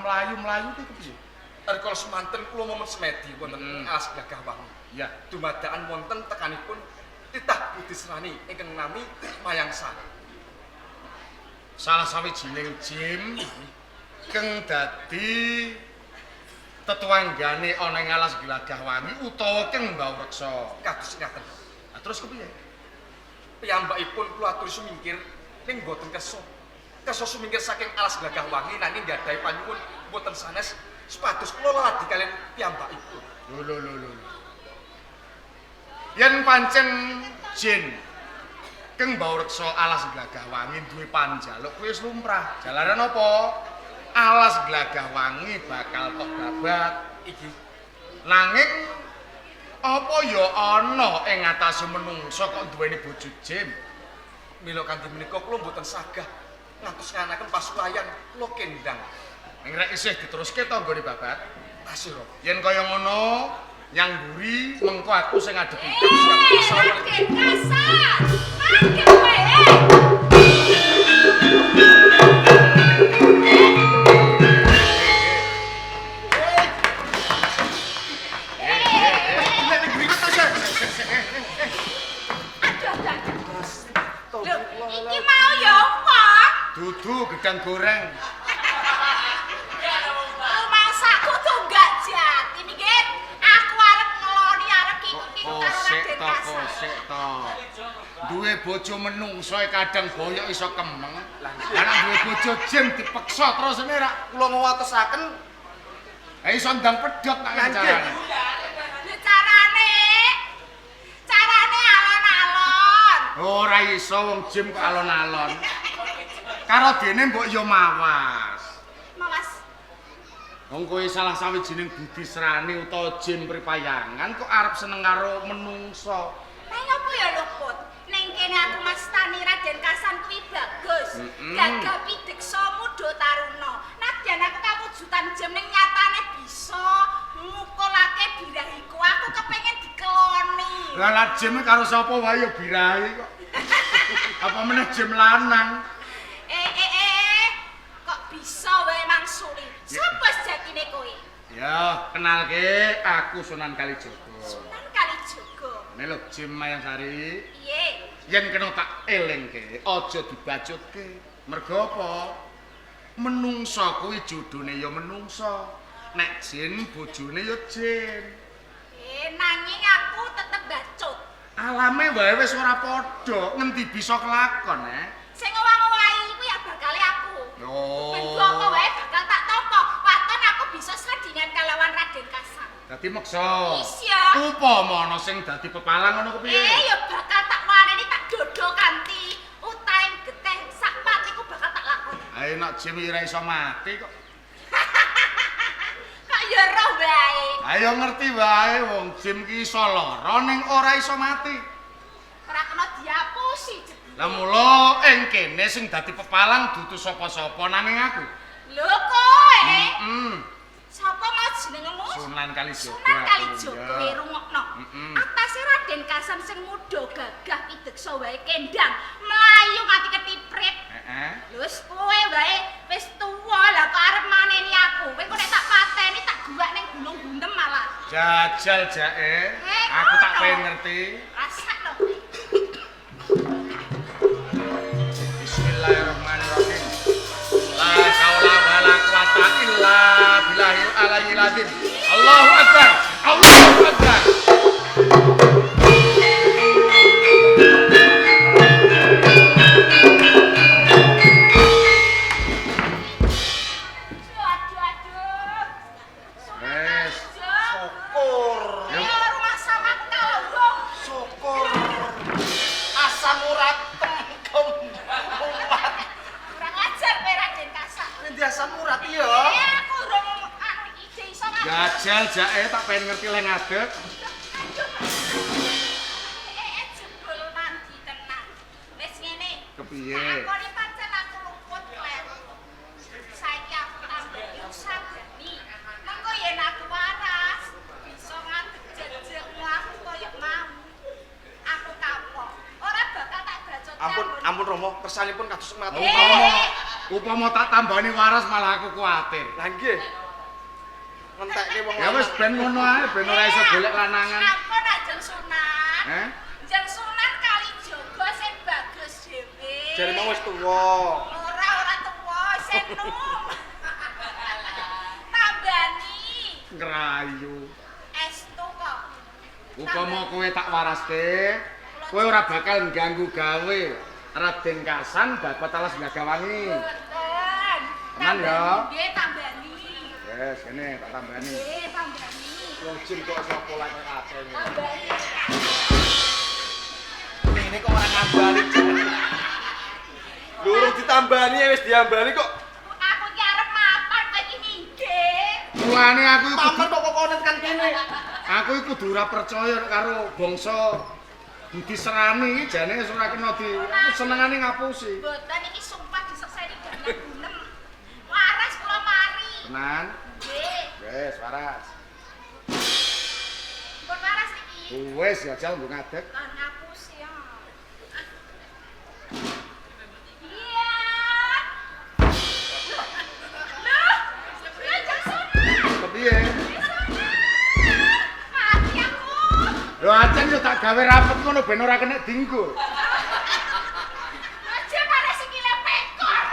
mlayu-mlayu ki kepiye? Rikala semanten kula momen semedi wonten Alas Glagah Wangi. Ya. Dumadakan wonten tekanipun titah Budisrani ingkang nami Mayang Sari. Salah sawijining jim kang dadi tetuanggane ana ing Alas Glagah Wangi utawa kang Mbaureksa. Kados ngaten. Lah terus kepiye? Piyambakipun kula aturi sumingkir ning boten kersa. Kersa sumingkir saking Alas Glagah Wangi nanging nggadahi panyuwun boten sanes supados kula leladi kaliyan piyambakipun. Lho lho lho lho. Yen pancen jin kang Mbaureksa Alas Glagah Wangi duwe panjaluk kuwi wis lumrah. Jalaran apa? Alas Glagah Wangi bakal tok babat. Iki Nanging apa ya ana ing atase menungsa kok duweni bojo jim? Mila kanthi menika kula mboten sagah ngantos nganaken pasukayan kula kendang. Ning rek isih diteruske to nggone babat. Tasih, Romo. Yen kaya ngono, nyang mburi mengko aku sing ngadepi. Raden Kasan, mangke kowe. Aduh, aduh, aduh. Lho, iki mau ya apa? Dudu gedang goreng. Rumangsaku tunggak jati, minggir. Aku arep ngeloni arep kikut-kikut karo Kosek Raden to, Kasan. kosek to. Duwe bojo menungso e kadang boyok iso kemeng. Lah nek duwe bojo jim dipeksa terus ini rak Kula ngwatosaken iso ndang pedhot nak Lah, nggih. carane. Lho carane. Carane alon-alon. Ora iso wong jim kok alon-alon. Karo dene mbok yo mawas. Mawas. Wong kowe salah sawijining budisrani utawa jim pripayangan kok arep seneng karo menungso. Lah apa ya luput? Ning kene aku mastani Raden Kasan kuwi bagus. Gagah pideksa muda taruna. Nadyan aku kawujudan jim ning nyatane bisa ngukulake birahiku. Aku kepengin dikeloni. Lah lah jim karo sapa wae ya birahi kok. Apa meneh jim lanang? Eh. Kok bisa wae mangsuli? Sapa sejatine kowe? Ya, kenalke aku Sunan Kalijaga. Sunan Kalijaga. Ini lho Jim Mayang Sari. Piye? Yen kena tak elingke, aja dibacutke. Mergo apa? Menungso kuwi jodone ya menungso. Nek jin bojone ya jin. Nanging aku tetep bacut. Alame wae wis ora padha, ngendi bisa kelakon, eh? Sing ngowah-ngowahi iku ya bakale aku. Oh. Ben apa wae bakal tak tampa. Waton aku bisa sandingan kalawan Raden Kasan. Dadi meksa. Isya. Upama ana sing dadi pepalang ngono kepiye? Ya bakal tak waneni tak dodo kanthi utahe getih sak patiku bakal tak lakoni. Ayo nek jim ora iso mati kok. Kok ya roh wae. Ayo ngerti wae wong jim ki iso lara ning ora iso mati. Ora kena diapusi jebule. Lah mula ing kene sing dadi pepalang dudu sapa-sapa nanging aku. Lho kowe. Sapa mau jenengmu? Sunan Kalijaga. Sunan Kalijaga Iya. kowe rungokno. Atase Raden Kasan sing muda gagah pideksa wae kendang, mlayu nganti ketiprit. Heeh. Lho wis kowe wae wis tuwa lah kok arep maneni aku. Kowe kok nek tak pateni tak guwak ning Gunung Buntem malah. Jajal jae. Aku tak pengen ngerti. Rasakno. Bismillahirrahmanirrahim. La haula wala quwata illa billahil aliyyil azim. Allahu akbar. Allahu akbar. Aduh aduh aduh. Sunan Wes. Kalijaga. Syukur. Ya. Ya rumah sama aku kaloro. Syukur. Asam urat tengkem umat. Kurang ajar kowe Raden Kasan. Ngendi asam urat ya? Aku urung anu iki iso ngadeg. Jajal jae tak pengen ngerti le ngadeg. Aduh. Jebul mandi tenan. Wis ngene. Kepiye? Takoni pancen aku luput kleru. Saiki aku tambahi usadani. Mengko yen aku waras, bisa ngadeg jejegmu aku koyo mau. Aku kapok. Ora bakal tak bacot. Ampun, ampun Romo, kersanipun kados mekaten. Romo. Upama tak tambani waras malah aku kuwatir. Lah nggih. Ngentekke wong Ya wis ben ngono ae, ben ora iso golek lanangan. Ampun Ajeng Sunan. Heh? Jeng Sunan Kalijaga sing bagus dhewe. Jare mau wis tuwa. Ora ora tuwa, sing nom. Tambani. Ngrayu. Estu kok. Upama kowe tak waraske, kowe ora bakal ngganggu gawe Raden Kasan babat alas Glagawangi. Mboten. Tenan ya? Nggih, tambani. Yes, kene tak tambani. Nggih, tambani. Wong jin kok sapa lek akeh. Tambani. Ini kok ora ngambali. Lho urung ditambani wis diambali kok. Aku iki arep mapan kowe iki minggir. Mulane aku iku Paman kok kokone tekan kene. aku iku kudu ora percaya karo bangsa Budi Serani iki jane wis ora kena di senengane ngapusi. Mboten iki sumpah disekseni ganyang gunem. Waras kula mari. Tenan. Nggih. Wis waras. Pun waras niki. Wis ya jal nggo ngadeg. Lan ngapusi ya. Iya. Loh, lho Jeng Sunan. Kepiye? Sunan. Mati aku. Lho acen yo tak gawe rapet ngono ben ora kena dinggo. Aja malah sikile pekor.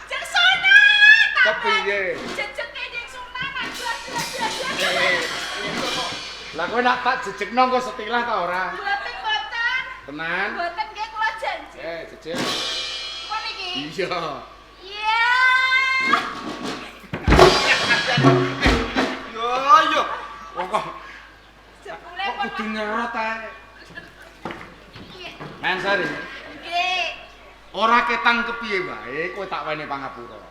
Jeng Sunan. Kepiye? Jejeke Jeng Sunan aduh aduh aduh aduh. Lah kowe nak tak jejekno engko setilah ta ora? Mboten mboten. Tenan. Mboten nggih kula janji. Eh, jejek. Pun iki. Iya. Iya. Yo yo. Wong kok Jebule kok pun kudu nyerot ae. Iya. Mansari, Nggih. ora ketang kepiye wae kowe tak wene pangapura.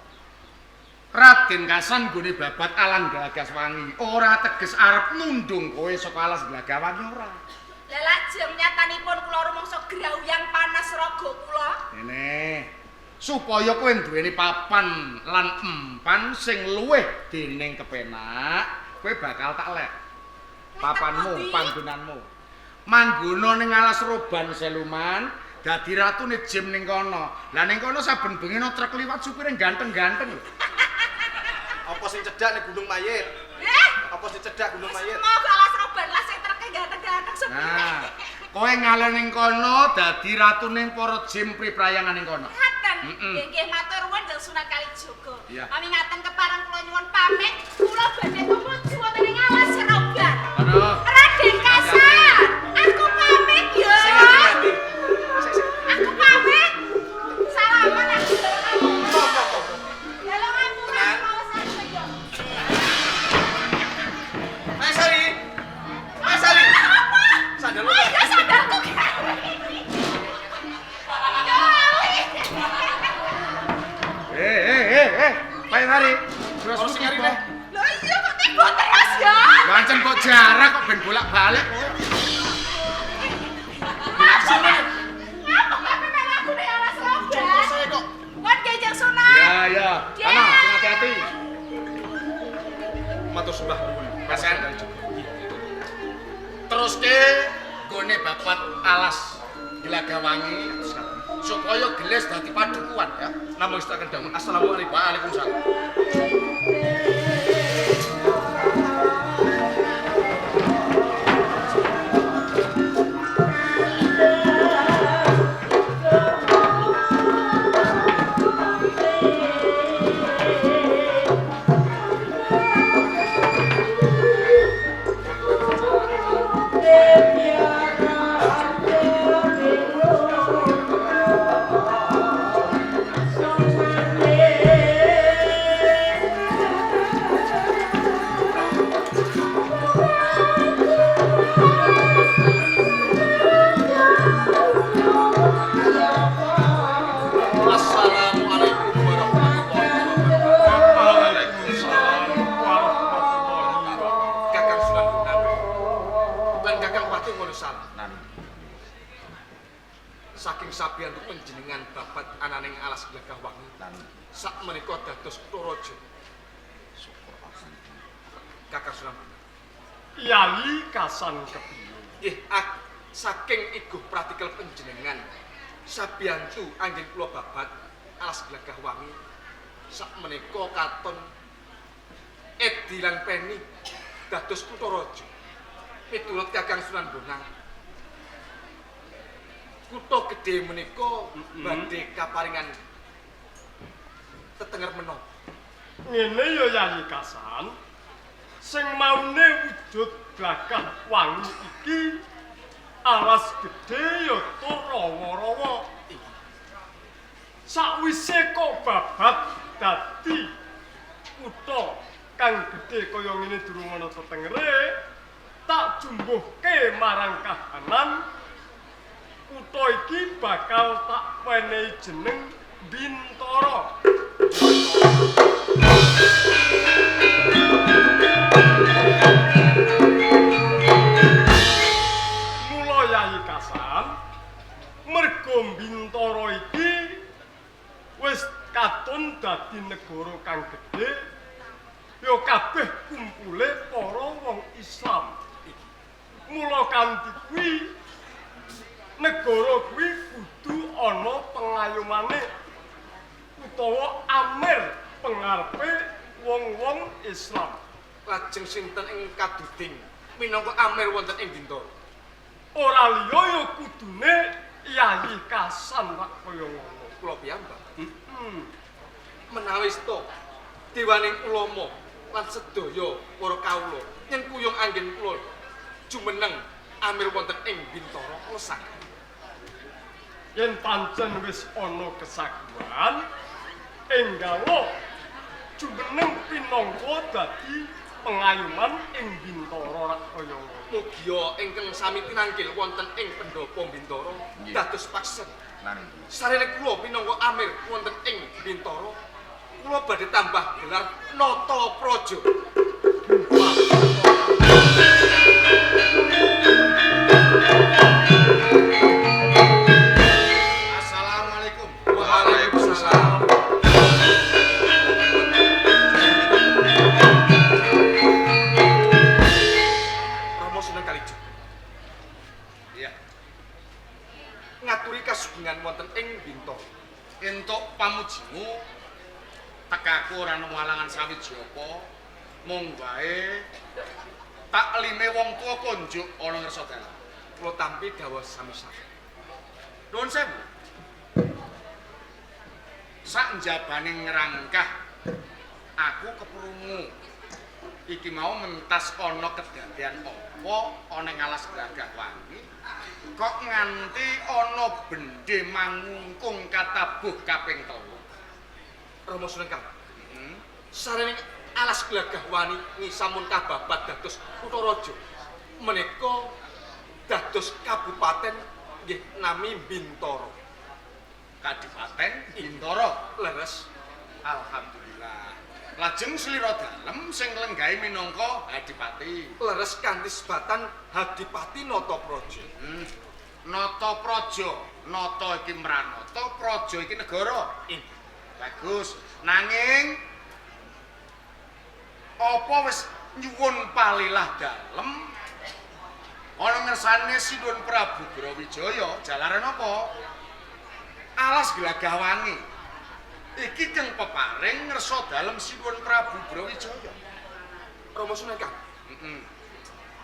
Raden Kasan nggone babat alang Glagah Wangi, ora teges arep nundung kowe saka alas Glagawangi ora. Lah lajeng nyatanipun kula rumangsa grauyang panas raga kula. Ngene. Supaya kowe duweni papan lan empan sing luwih dening kepenak, kowe bakal tak lek. Papanmu, panggonanmu. Manggono ning alas Roban Seluman, dadi ratune jim ning kono. Lah ning kono saben bengi ana truk liwat supire ganteng-ganteng lho. Apa sing cedhak ning Gunung Mayit? Eh, Apa sing cedhak Gunung wis Mayit? mau ke alas Roban lah sing treke ganteng-ganteng supire. Nah, kowe ngalen ning kono dadi ratune para jim priprayangan ning kono. Ngaten. Mm-mm. Nggih nggih matur nuwun Jeng Sunan Kalijaga. Iya. Kami ngaten kepareng kula nyuwun pamit, kula badhe tumuju wonten ing alas Roban. Kono. Raden Kasan, aku pamit ya. Sing ati-ati. Sing sing. Aku pamit. Salaman aku kamu. Kok kok kok. Dalam aku Tenan. mau saja yo. Mas Sari. Mas Sari. Apa? Sandal lu. Oh iya sandalku kari. Kari. Eh eh eh eh, Pak Sari. Terus Ono sing kari neh. Loh iya kok tiba terus ya? Lancen kok jarak kok ben bolak-balik kowe. Ngapa kok memang aku nek alas Ujung roban? saya kok. Kon nggih Jeng Sunan. Ya ya, ana sing hati-hati. Matur sembah nuwun. Kasan. Teruske nggone babat alas Glagawangi supaya gelis dadi padukuan ya. Namung setaken dawuh. Assalamualaikum. Waalaikumsalam. Assalamualaikum warahmatullahi wabarakatuh. Waalaikumsalam warahmatullahi wabarakatuh. Kakang Sunan Bonang. Lan Kakang Watu ngono salah. Saking sabiyantu panjenengan babat ananing alas Glagah Wangi. Sak menika dados kutha raja. Kakang Sunan Bonang. Yali Kasan kepiye? Saking iguh pratikel panjenengan sabiyantu anggen kula babat Alas Glagah Wangi sak menika katon Edi lan Peni dados kutha raja miturut Kakang Sunan Bonang. Kutha gedhe menika badhe kaparingan tetenger menapa? Ngene ya Yayi Kasan, sing maune wujud Glagah Wangi iki alas gedhe ya tur rawa-rawa. Sakwise kok babat dadi kutha kang gedhe kaya ngene durung ana tetengere, tak jumbuhke marang kahanan kutha iki bakal tak wenehi jeneng Bintara. Mula Yayi Kasan, merga Bintara iki wis katon dadi negara kang gedhe, ya kabeh kumpule para wong Islam. Mula kanthi kuwi negara kuwi kudu ana pengayomane utawa amir pengarepe wong-wong Islam. Lajeng sinten ing kaduding minangka amir wonten ing Bintara? Ora liya ya kudune Yayi Kasan rak kaya ngono. Kula piyambak. Menawi sta dewaning ulama lan sedaya para kawula nyengkuyung anggen kula jumeneng amir wonten ing Bintara kula saged. Yen pancen wis ana kesaguhan, enggalo jumeneng pinangka dadi pengayoman ing Bintara rak kaya ngono. Mugia ingkang sami tinangkil wonten ing pendopo Bintara dados paksen. Sarene kula minangka amir wonten ing Bintara, kula badhe tambah gelar Nata Praja. Assalamualaikum. Waalaikumsalam. Rama Sunan Kalijaga. Iya. Ngaturi kasugengan wonten ing Bintara. Entuk pamujimu tekaku ora nemu alangan sawiji apa, mung wae taklime wong tuwa konjuk ana ngersa dalan. Kula tampi dawuh sami-sami. Nuwun sewu. Sak njabane ngrangkah aku keprungu. Iki mau mentas ana kedadean apa ana ing alas Glagah Wangi kok nganti ana bendhe mangungkung katabuh kaping 3. Rama Sunan Kalijaga. Sarene alas Glagah Wangi sampun kababat dados kutha raja. Menika dados kabupaten nggih nami Bintara. Kadipaten Bintara. Leres. Alhamdulillah. Lajeng slira dalem sing lenggahi minangka adipati. Leres kanthi sebatan Hadipati Nata Praja. Nata Praja, nata iki mranata, praja iki negara. Bagus. Nanging apa wis nyuwun palilah dalem ana ngersane Sinuwun Prabu Brawijaya jalaran apa? Alas Glagah Wangi. Iki keng peparing ngersa dalem Sinuwun Prabu Brawijaya. Rama Sunan Kalijaga.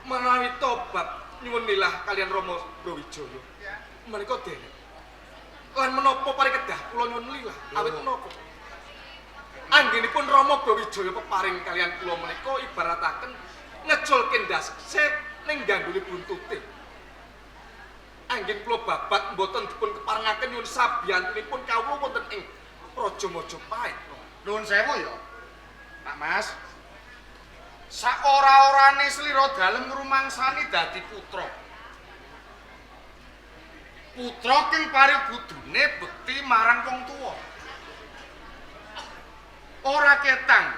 Menawi tobat nyuwun nilah kalian Rama Brawijaya. Menika derek. Lan menapa parikedah kula nyuwun lilah awit menapa? Anggenipun Rama Brawijaya peparing kalian kula menika ibarataken ngeculke ndase ning ganduli buntute. Anggen kula babat mboten dipun keparengaken nyuwun sabiyantunipun kawula wonten ing Praja Majapahit. Nuwun sewu ya. Pak Mas. Saora-orane slira dalem ngrumangsani dadi putra. Putra keng parikudune bekti marang wong tuwa. Ora ketang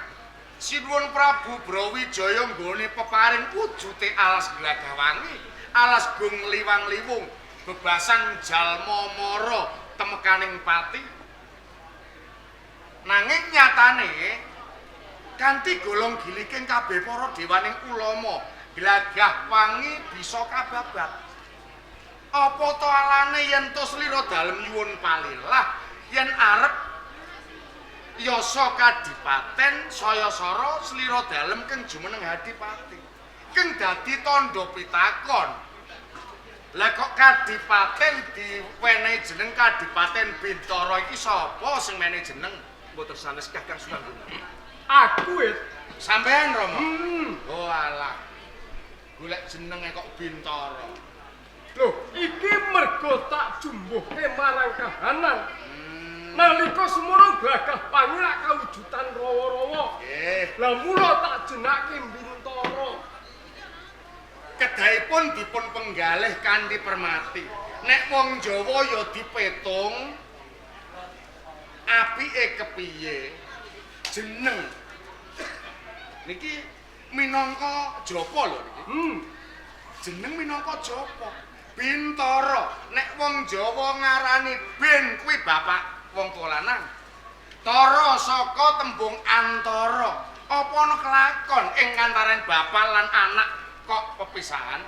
Sinuwun Prabu Brawijaya nggone peparing wujute alas Glagah Wangi, alas gung liwang-liwung, bebasan jalma mara temekaning pati. Nanging nyatane kanthi golong giliking kabeh para dewaning ulama, Glagah Wangi bisa kababat. Apa to alane yen to slira dalem nyuwun palilah yen arep Yasa kadipaten saya sara slira dalem keng jumeneng hadipati. Keng dadi tandha pitakon. Lah kok kadipaten diwenehi jeneng Kadipaten Bintara iki sapa sing menehi jeneng? Mboten sanes Kakang Sunan Bonang. Aku wis sampean Rama. Oh alah. Golek jenenge kok Bintara. Loh, iki mergo tak jumbuhke marang kahanan. Nalika semono glagah pangirak kawujudan rawa-rawa. Nggih. Lah mula tak jenake Bintara. Kedahipun dipun penggalih kanthi permati. Nek wong Jawa ya dipetung apike kepiye jeneng. Niki minangka japa lho niki. Jeneng minangka japa. Bintara. Nek wong Jawa ngarani bin kuwi bapak wong tuwa lanang. Tara saka tembung antara. Apa ana kelakon ing antaraning bapak lan anak kok pepisahan?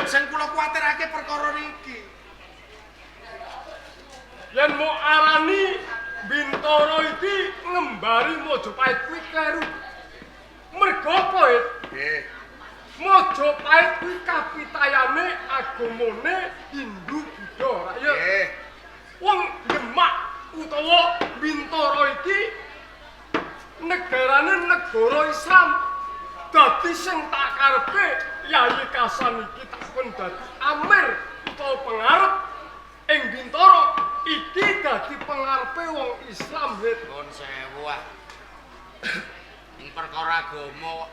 Sing kula kuwatirake perkara niki. Yen mok arani Bintara iki ngembari Majapahit kuwi kleru. Mergo apa, Het? Nggih. Majapahit kuwi kapitayane agamane Hindu Buddha, ra ya? Nggih. Wong Demak utawa Bintara iki negarane negara Islam. Dadi sing tak karepe Yayi Kasan iki tak kon dadi amir utawa pengarep ing Bintara iki dadi pengarepe wong Islam, Het. Nuwun sewu ah. Ing perkara agama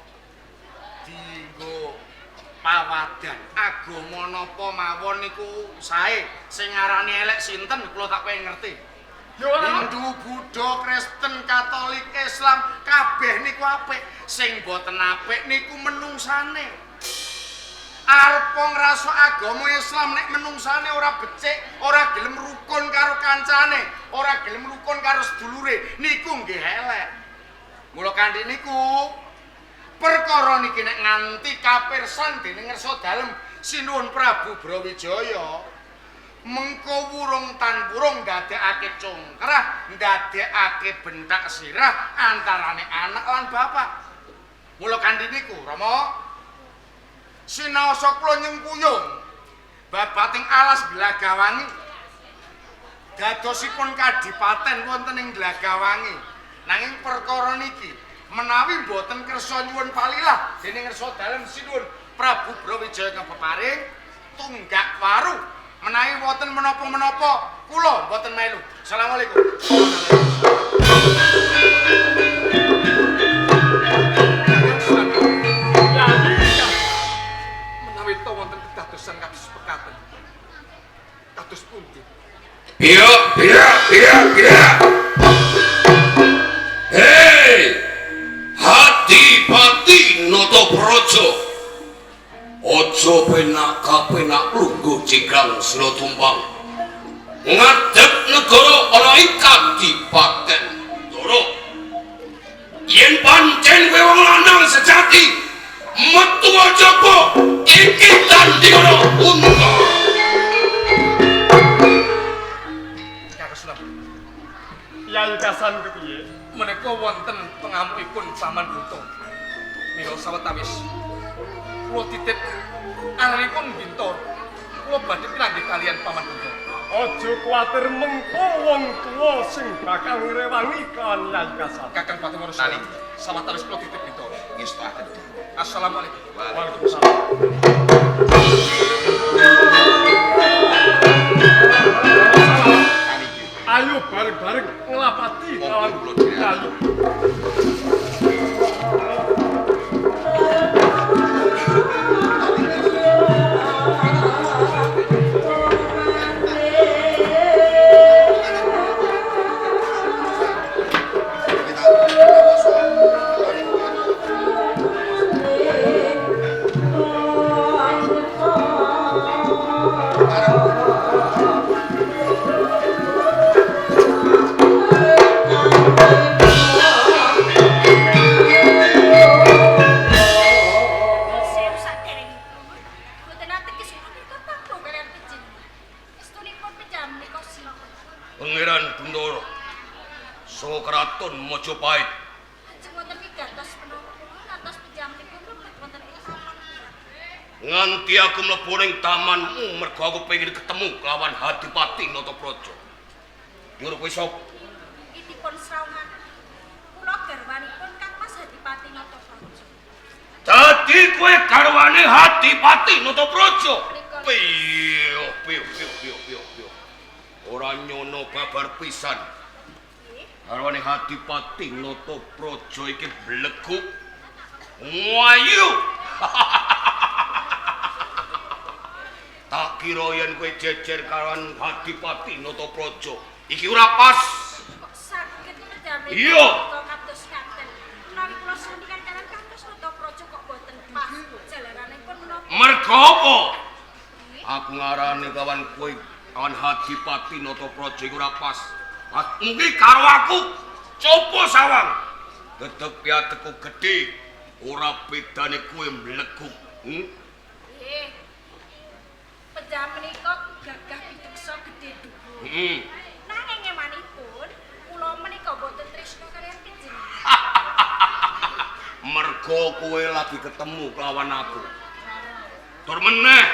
dienggo pawadan. Agama napa mawon niku sae, sing ngarani elek sinten kula tak pengen ngerti. Ya ora. Hindu, Buddha, Kristen, Katolik, Islam, kabeh niku apik. Sing boten apik niku menungsane. Arep ngrasa agama Islam nek menungsane ora becik, ora gelem rukun karo kancane, ora gelem rukun karo sedulure, niku nggih elek. Mula kanthi niku perkara niki nek nganti kapirsan dening ngersa dalem Sinuwun Prabu Brawijaya, mengko wurung tan wurung ndadekake congkrah, ndadekake bentak sirah antarane anak lan bapak. Mula kanthi niku, Rama, sinaosa kula nyengkuyung babating alas Glagawangi, dadosipun kadipaten wonten ing Glagawangi. Nanging perkara niki menawi mboten kersa nyuwun palilah dening ngersa dalem Sinuwun Prabu Brawijaya kang peparing tunggak waru, menawi wonten menapa-menapa kula mboten melu. Assalamualaikum. Yayi Kasan. Menawi ta wonten kedadosan kados pekaten. Kados pundi? Iya, iya, iya, iya. Hei, Hadipati Natapraja. Aja penak kapenak lungguh jingkang sira tumpang. Ngadep negara ana ing kadipaten Ndara. Yen pancen kowe wong lanang sejati, metu aja iki tandingana unta. Kakang Sunan Bonang. Yayi Kasan kepiye? Menika wonten pengamukipun Paman Buto. Mila sawetawis kula titip aranipun Bintara. Kula badhe pinanggih kalian Paman Buto. Aja kuwatir mengko wong tuwa sing bakal ngrewangi kan Yayi Kasan. Kakang Patimono Tali. Sawetawis kula titip Bintara. Ngestuaken. Assalamualaikum. Waalaikumsalam. Ayo bareng-bareng nglapati kawan Monggo kula dherekan. Yayi. Thank you. Kraton Majapahit. Ajeng wonten pidatos menapa ngantos panjenenganipun mlebet wonten ing taman. Nganti aku mlebu ning tamanmu mergo aku pengin ketemu kelawan Adipati Natapraja. Njur kowe sapa? Iki dipun srawungaken. Kula garwanipun Kang Mas Adipati Natapraja. Dadi kowe garwane Adipati Natapraja. Piyo piyo piyo piyo piyo piyo. Ora nyono babar pisan. Garwane Adipati Natapraja iki bleguk ngayu. Tak kira yen kowe jejer karo Adipati Natapraja. Iki ora pas. Kok saged penjamin? Iya. Kados ngaten. Menawi kula sandingan kaliyan Kang Mas Natapraja kok boten pas. Jalaranipun menapa? Mergo apa? Aku ngarani kawan kowe kawan Adipati Natapraja iku ora pas. Mungkin karo aku coba sawang. Dedeg piateku gedhe, ora bedane kowe mleguk. Nggih. Penjamin menika gagah pideksa gedhe dhuwur. Heeh. Nanging emanipun kula menika boten tresna kaliyan panjenengan. Mergo kowe lagi ketemu kelawan aku. Tur meneh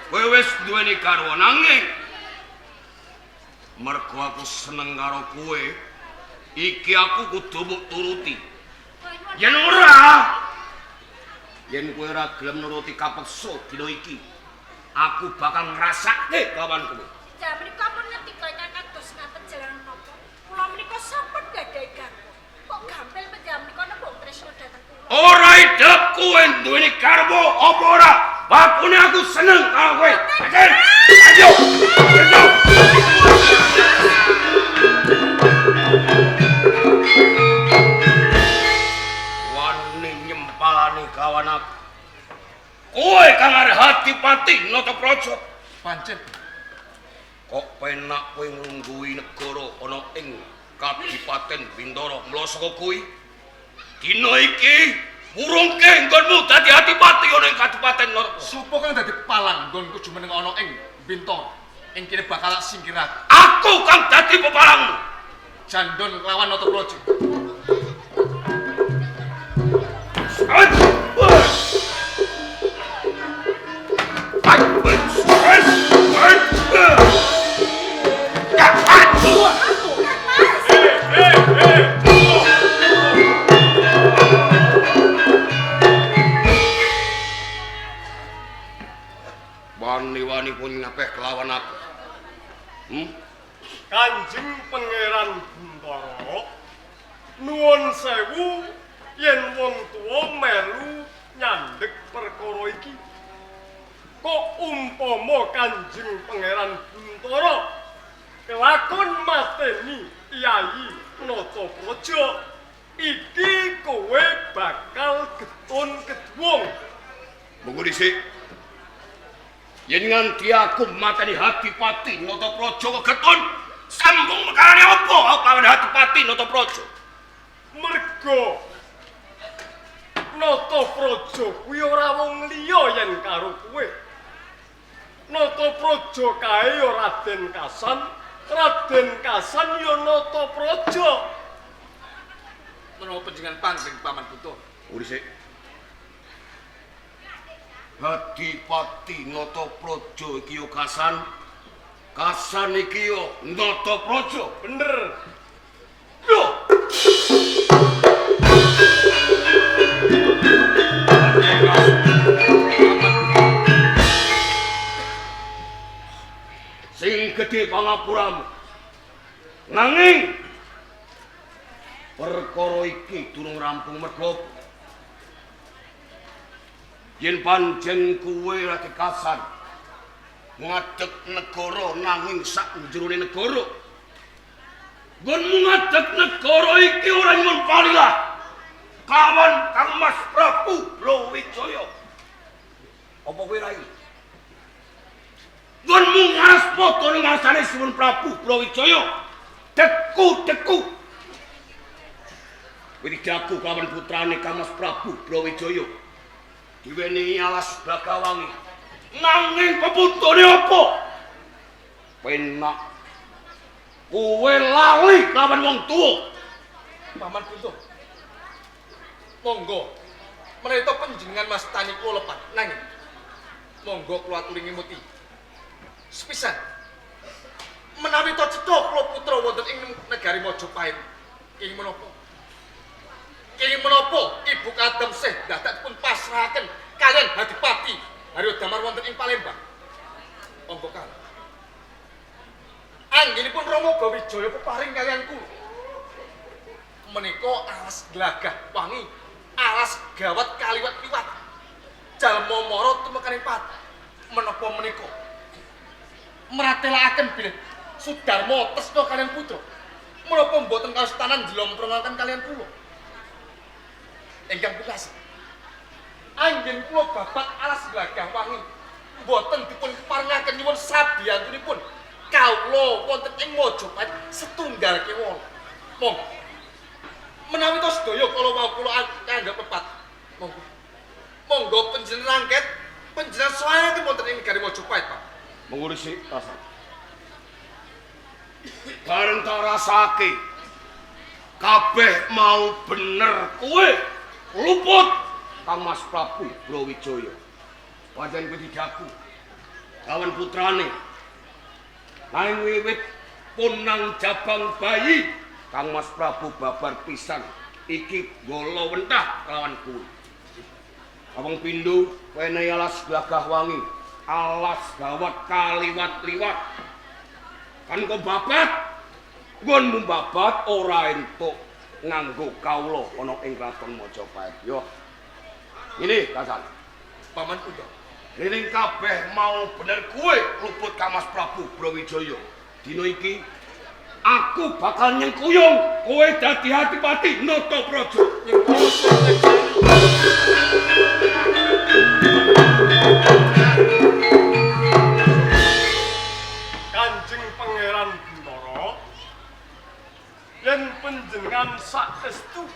kowe wis duweni garwa nanging mergo aku seneng karo kowe, iki aku kudu mbok turuti. Yen ora, yen kowe ora gelem nuruti kapeksa dina iki, aku bakal ngrasake kelawan kowe. Ja menika pun ngendika ingkang kados ngaten jalaran napa? Kula menika sampun gadhahi garwa. Kok gampil panjenengan menika nembung tresna dhateng kula? Ora idep kowe duweni garwa apa ora? Bakune aku seneng karo kowe. Ayo. Ayo. Wani nyempalani kawan aku. Kowe kang arep Adipati Natapraja. Pancen kok penak kowe nglungguhi negara ana ing Kadipaten Bintara. Mula saka kuwi dina iki murungke nggonmu dadi adipati ana ing Kadipaten Natapraja. Sapa kang dadi palang nggonku jumeneng ana ing Bintara? Ing kene bakal singkirake. Aku kang dadi pepalangmu. Jandon lawan Natapraja. Wani-wani pun ngapeh kelawan aku. Kanjeng Pangeran Buntara, nuwun sewu yen wong tuwa melu nyandhek perkara iki. Kok umpama Kanjeng Pangeran Buntara kelakon mateni Yayi Natapraja, iki kowe bakal getun keduwung. Monggo dhisik. Yen nganti aku mateni Adipati Natapraja kok getun, sambung mekarane apa aku lawan Adipati Natapraja? Mergo Natapraja kuwi ora wong liya yen karo kowe. Natapraja kae ya Raden Kasan, Raden Kasan ya Natapraja. Menawa panjenengan panggeng Paman Buntara. Dhisik. Adipati Natapraja iki ya Kasan, Kasan iki ya Natapraja. Bener. Lho. Sing gedhe pangapuramu. Nanging perkara iki durung rampung mergo yen pancen kuwe ra dikasan ngadeg negara nanging sak njerone negara. Nggonmu ngadeg negara iki ora nyuwun palilah kawan Kang Mas Prabu Brawijaya. Apa kowe rai? Nggonmu ngaspada ning ngasane Suwun Prabu Brawijaya. Deku-deku. Wiridaku kawan putrane Kang Mas Prabu Brawijaya. Diwenehi alas Bagawangi. Nanging pepundhone apa? Penak. Kowe lali lawan wong tuwa. Paman Bunto. Monggo menawi panjenengan mastani kula lepat nanging monggo kula aturi ngemuti. Sepisan. Menawi to cetha kula putra wonten ing negari Majapahit, kenging menapa? Kenging menapa Ibu Kadam Seh dadak dipun pasrahaken kaliyan Adipati Haryo Damar wonten ing Palembang? Monggo kang. Anggenipun Rama Brawijaya peparing kaliyan kula. Menika alas glagah wangi, alas gawat kaliwat-liwat. Jalma mara tumekaning pati. Menapa menika meratelakaken bilih Sudarma tresna kaliyan putra. Menapa mboten kastanan njlomprongaken kaliyan kula? Ingkang pungkasan, anggen kula babat alas glagah wangi mboten dipun keparengaken nyuwun sabiyantunipun kawula wonten ing Majapahit setunggal kewala. Monggo. Menawi to sedaya kala wau kula anggap lepat. Monggo. Monggo panjenengan angket panjenengan sowanken wonten ing negari Majapahit, Pak. Monggo sik Kasan. Bareng tak rasake kabeh mau bener kowe luput Kang Mas Prabu Brawijaya. Pancen kuwi didaku kawan putrane. Nanging wiwit pun nang jabang bayi Kang Mas Prabu babar pisan iki golo wentah kelawan kuwi. Awang pindho wenehi alas glagah wangi, alas gawat kaliwat-liwat. Kan kok babat, nggonmu babat ora entuk nganggo kawula ana ing kraton Majapahit. Yo. Ini Kasan. Paman Kundha. Dening kabeh mau bener kowe luput Kang Mas Prabu Brawijaya. Dina iki aku bakal nyengkuyung kowe dadi adipati Natapraja. Kanjeng Pangeran Bintara, yen panjenengan saestu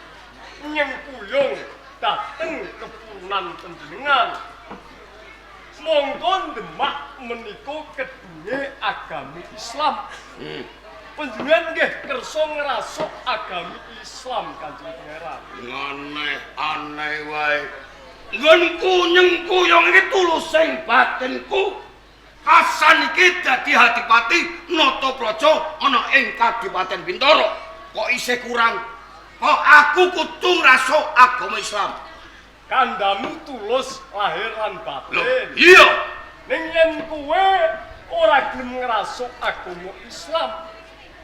nyengkuyung dhateng kepurunan panjenengan, monggo Demak menika kedunge agami Islam. Panjenengan nggih kersa ngrasuk agami Islam Kanjeng Pangeran. Aneh-aneh wae. Nggonku nyengkuyung iki tulusing batinku. Hasan iki dadi adipati Natapraja ana ing Kadipaten Bintara. Kok isih kurang? Kok aku kudu ngrasuk agama Islam? Kandhamu tulus lahir lan Lho, batin. iya. Ning yen kowe ora gelem ngrasuk agama Islam,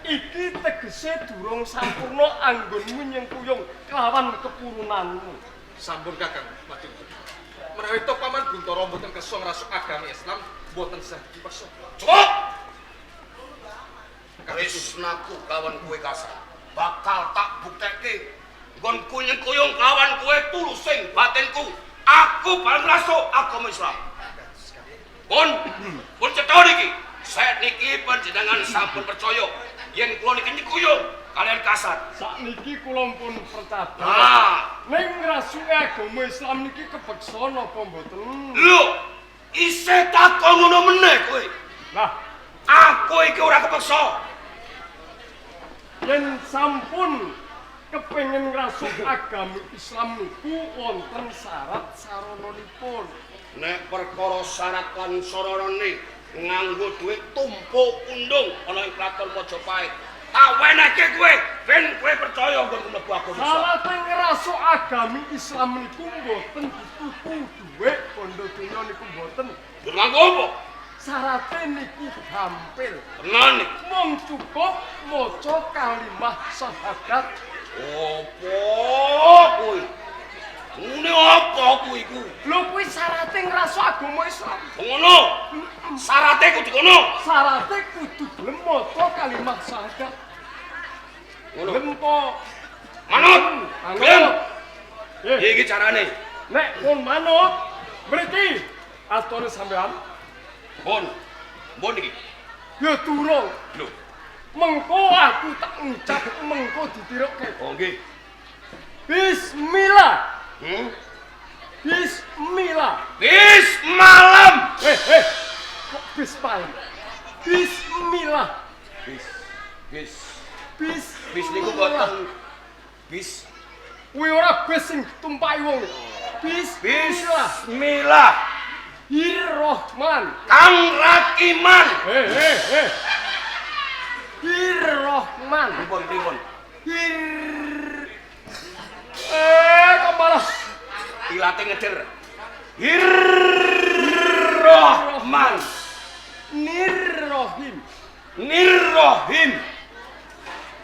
iki tegese durung sampurna anggonmu nyengkuyung kelawan kepurunanmu. Sampun Kakang Madinda. Menawi to Paman Buntara mboten kersa ngrasuk agami Islam, mboten sah dipeksa. Cukup. Tresnaku kawan kowe Kasan bakal tak buktekke nggonku nyengkuyung kawan kowe tulusing batinku. Aku bakal ngrasuk agama Islam. Pun, pun cetha niki. Sakniki panjenengan sampun percaya yen kula niki nyengkuyung kalian Kasan. Sakniki kula pun percaya. Nah, Ning ngrasuke agama Islam niki kebeksa napa mboten? lho, isih takon ngono meneh kowe. Lah, Aku iki ora kepeksa. yen sampun kepengin ngrasuk agami Islam niku wonten syarat sarananipun. Nek perkara syarat lan saranane nganggo dhuwit tumpuk undung ana ing kraton Majapahit. Tak wenehke kowe ben kowe percaya nggon mlebu agama Islam. Syarate ngrasuk agami Islam niku mboten dituku dhuwit bondo donya niku mboten. Lho nganggo apa? Syarate niku gampil. Tenan iki. Mung cukup maca kalimah syahadat. Apa kuwi? Ngene apa kuwi iku? Lho kuwi syarate ngrasuk agama Islam. Ngono. Syarate kudu ngono. Syarate kudu gelem maca kalimah syahadat. Ngono. Gelem po. Manut. Gelem. Nggih. Iki carane. Nek pun manut, mriki astane sampean Pun. Pun iki. ya durung. Lho. Mengko aku tak ngucap mengko ditirukke. Oh nggih. Bismillah. Bismillah. Bis malam. Kok bismillah? Bismillah. Bis. Bis. Bis. Bis niku boten Bis Kuwi ora bis sing ditumpaki wong. Bismillah. Bismillah. Hirrohman. Kang Rakiman. Eh. Hirrohman. Pripun pripun? Hir. Kok malah Ilate ngeder. Hirrohman. Nirrohim. Nirrohim.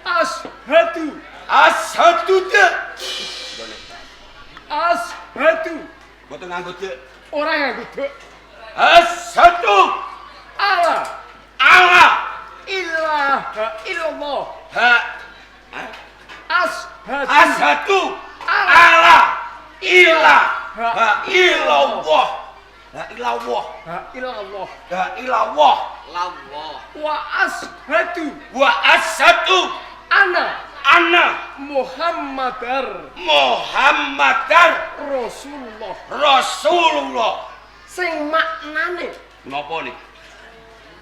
Ashadu. Ashadu de. Ashadu. Mboten nganggo de. Ora nganggo dek. Ashadu Ala ala ilaha illallah. ha Ashadu. ashadu ala ilaha illallah. La ilallah. Ha illallah. La ilallah. Lawah. Wa ashadu Wa ashadu ana anna Muhammadar Muhammadar Rasulullah. Rasulullah. Sing maknane Napa niki?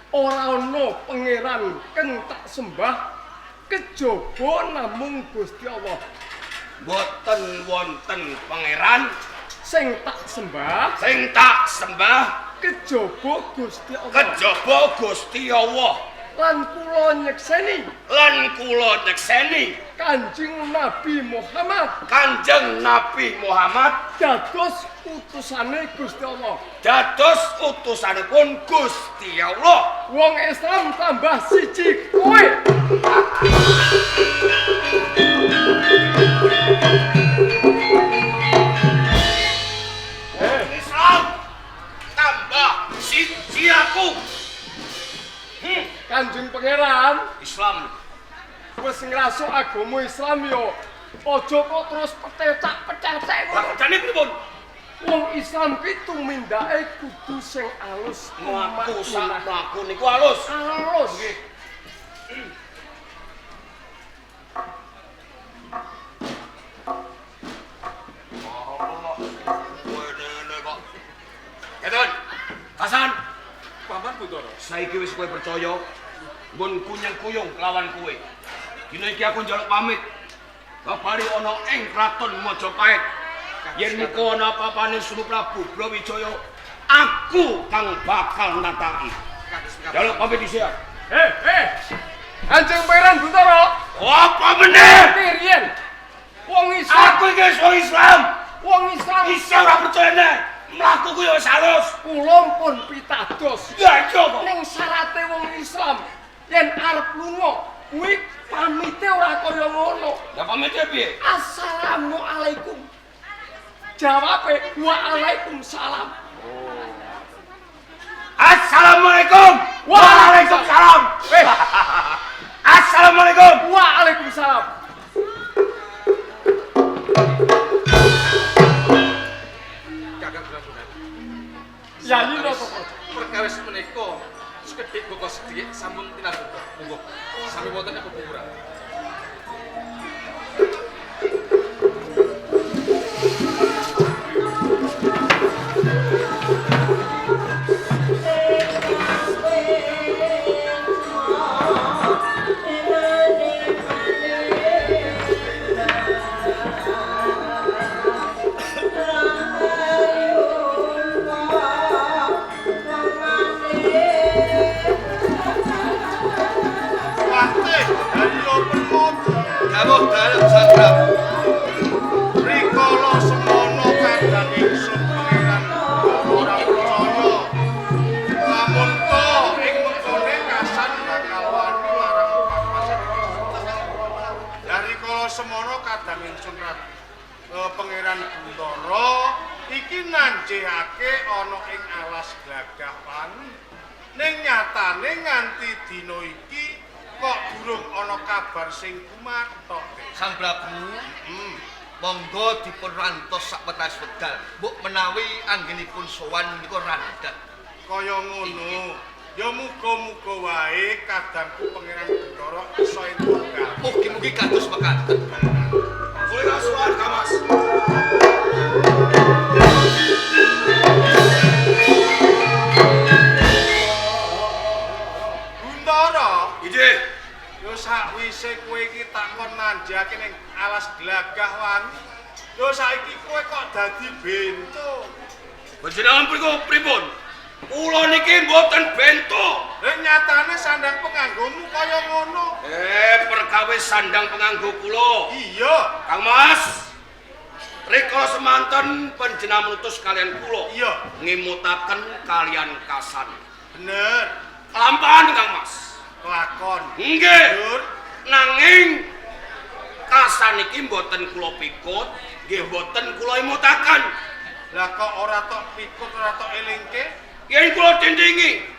ora ana pangeran kang tak sembah kejaba namung Gusti Allah. Mboten wonten pangeran Sing tak sembah sing tak sembah kejaba Gusti Allah. kejaba Gusti Allah Lan kula nyekseni lan kula nyekseni Kanjeng Nabi Muhammad Kanjeng Nabi Muhammad dados utusane Gusti Allah. dados utusanipun Gusti Allah. Wong Islam tambah siji kowe. Islam tambah siji aku. Kanjeng Pangeran Islam wis ngrasuk agama Islam yo. Aja kok terus petecak-petecek ngono. Jane pripun? Wong Islam ki tumindake kudu sing alus, Mlaku sak tumaninah. mlaku niku alus. Alus. Allah. Ngene kok. Ketun. Hasan, Paman Buntara. saiki wis kowe percaya nggon kunyang-kuyung lawan kowe. Dina iki aku njaluk pamit. Babari ana ing kraton Majapahit. Yen muka ana apa-apane Sunu Prabu Brawijaya, aku kang bakal nataki. Njaluk pamit dhisik. Eh. Kanjeng Pangeran Buntara, Apa meneh? riyen wong Islam, Aku iki wis wong Islam. wong Islam Isih ora percaya nek mlaku ku ya wis halus. kula pun pitados. Ya iya kok. Ning syarate wong Islam yen arep lunga kuwi pamite ora kaya ngono. Lah pamite piye? Assalamualaikum. Jawabe waalaikumsalam. Assalamualaikum. Waalaikumsalam. Assalamualaikum. Waalaikumsalam. Kakang Sunan. Yayi napa kok? Perkawis menika sekedhik boko sedhik sampun tinabung. Monggo. Sami wonten ing pepungkuran. Watih Haryo Permata Dawuh dalem Sang Prabu. rikala semono kadang ingsun pangeran ora percaya. Lamun to ing mengkone kasan bakal wani marang papasan ingsun. Lah rikala semono kadang ingsun Pangeran Buntara iki nanjehake ana ing alas Glagah Wangi. Ning nyatane nganti dina iki kok durung ana kabar sing kumathok. Sang Prabu, monggo dipun rantos sakwetahis wekdal. Mbok menawi anggenipun sowan menika randhat. Kaya ngono. Ya muga-muga wae kadangku Pangeran Buntara iso entuk kabar. Mugi-mugi kados mekaten. Kula suwan Kamas. Buntara, Inggih. yo sakwise kowe iki takon nanjake ning alas Glagah munggah wangi. Lho saiki kowe kok dadi bento. Panjenengan mriku pripun? Kula niki mboten bento. Lah nyatane sandang penganggomu kaya ngono. Perkawis sandang penganggo kula. Iya. Kang Mas. Rikala semanten panjenengan mutus kalian kula. Iya. Ngimutaken kalian Kasan. Bener. Kelampahan Kang Mas. Kelakon. Nggih. Nanging Kasan iki mboten kula pikut, nggih mboten kula imutaken. Lah kok ora tok pikut, ora tok elingke? Yen kula dindingi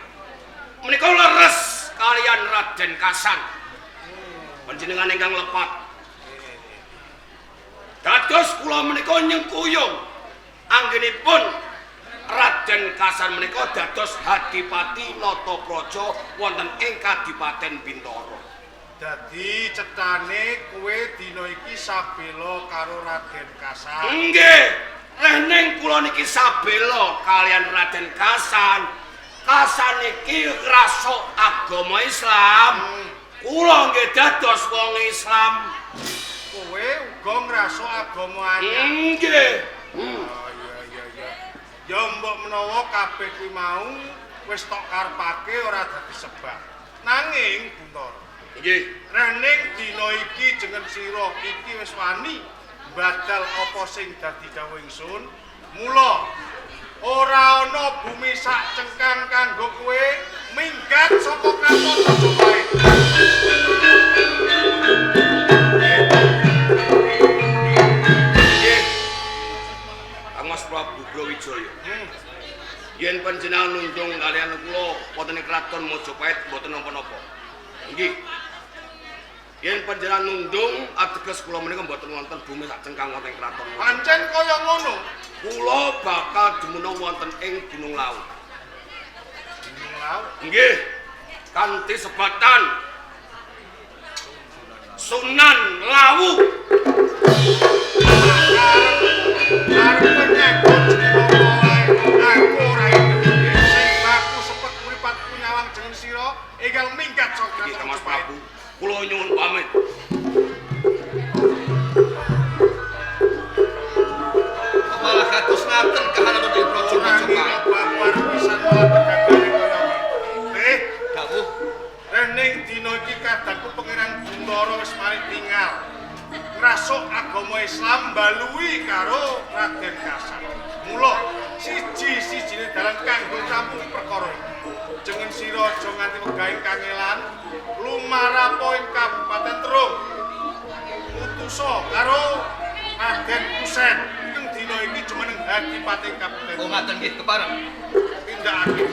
menika leres kalian Raden Kasan. Panjenengan ingkang lepat. Dados kula menika nyengkuyung anggenipun Raden Kasan menika dados Hadipati Natapraja wonten ing Kadipaten Bintara. Dadi cetane kowe dina iki sabela karo Raden Kasan. Nggih. Rening kula niki sabela kalian Raden Kasan. Kasan niki ngrasuk agama Islam. Kula nggih dados wong Islam. Kowe uga ngrasuk agama anyar. Nggih. Oh iya iya iya. Ya mbok menawa kabeh kuwi mau wis tok karepake ora dadi sebab. Nanging Buntara, nggih. Rening dina iki jeneng sira iki wis wani badal apa sing dadi dawuh ingsun. Mula ora ana bumi sak cengkang kanggo kowe minggat saka kraton Majapahit. Nggih. Kang Mas Prabu Brawijaya. Yen panjenengan nundung kalian kula wonten ing kraton Majapahit mboten napa-napa. Nggih. Yen panjenengan nundung ateges kula menika mboten wonten bumi sak cengkang wonten ing kraton. Pancen kaya ngono. Kula bakal dumunung wonten ing Gunung Lawu. Gunung Lawu? Nggih. Kanthi sebatan Sunan Lawu. Arep nyekot jeneng apa wae, aku ora idem. Sing baku sepet mripatku nyawang jeneng sira ingkang minggat saka kraton Mas Prabu. Kula nyuwun pamit. Kok malah kados ngaten kahanan wonten ing Praja Majapahit. Ora pisan malah kegagale kaya ngene. Dawuh. Rening dina iki kadangku Pangeran Buntara wis mari tingal. Ngrasuk agama Islam mbalui karo Raden Kasan. Mula siji-sijine dalan kanggo campungi perkara iki. Jeneng sira aja nganti wegahing kangelan lumarapo ing Kabupaten Terung. Utusa karo Raden Kusen ing dina iki jumeneng Hadipati Kabupaten. Oh ngaten nggih kepareng. Tindakake.